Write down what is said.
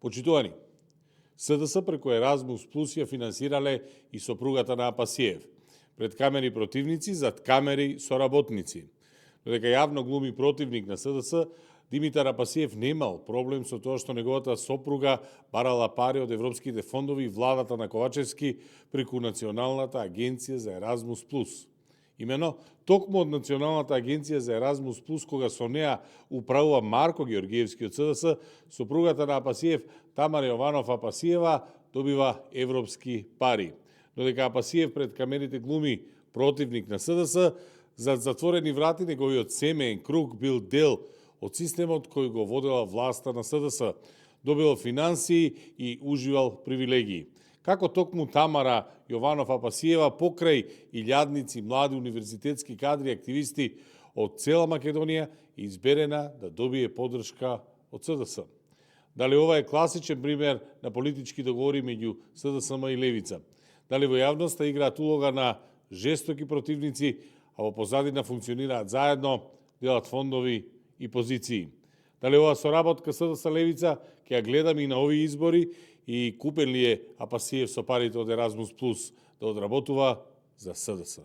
Почитувани, СДС преку Еразмус Плюс ја финансирале и сопругата на Апасиев. Пред камери противници, зад камери соработници. Додека јавно глуми противник на СДС, Димитар Апасиев немал проблем со тоа што неговата сопруга барала пари од европските фондови и владата на Ковачевски преку Националната агенција за Еразмус Плюс. Имено, токму од Националната агенција за Еразмус Плюс, кога со неа управува Марко Георгиевски од СДС, сопругата на Апасиев, Тамара Јованов Апасиева, добива европски пари. Додека Апасиев пред камерите глуми противник на СДС, зад затворени врати неговиот семеен круг бил дел од системот кој го водела власта на СДС, добил финансии и уживал привилегии. Како токму Тамара Јованов Апасиева покрај илјадници млади универзитетски кадри и активисти од цела Македонија изберена да добие поддршка од СДС. Дали ова е класичен пример на политички договори меѓу СДСМ и Левица? Дали во јавноста играат улога на жестоки противници, а во позадина функционираат заедно, делат фондови и позиции? Дали ова соработка СДС Левица ќе ја гледаме и на овие избори и купен ли е Апасиев со парите од Еразмус Плюс да одработува за СДС?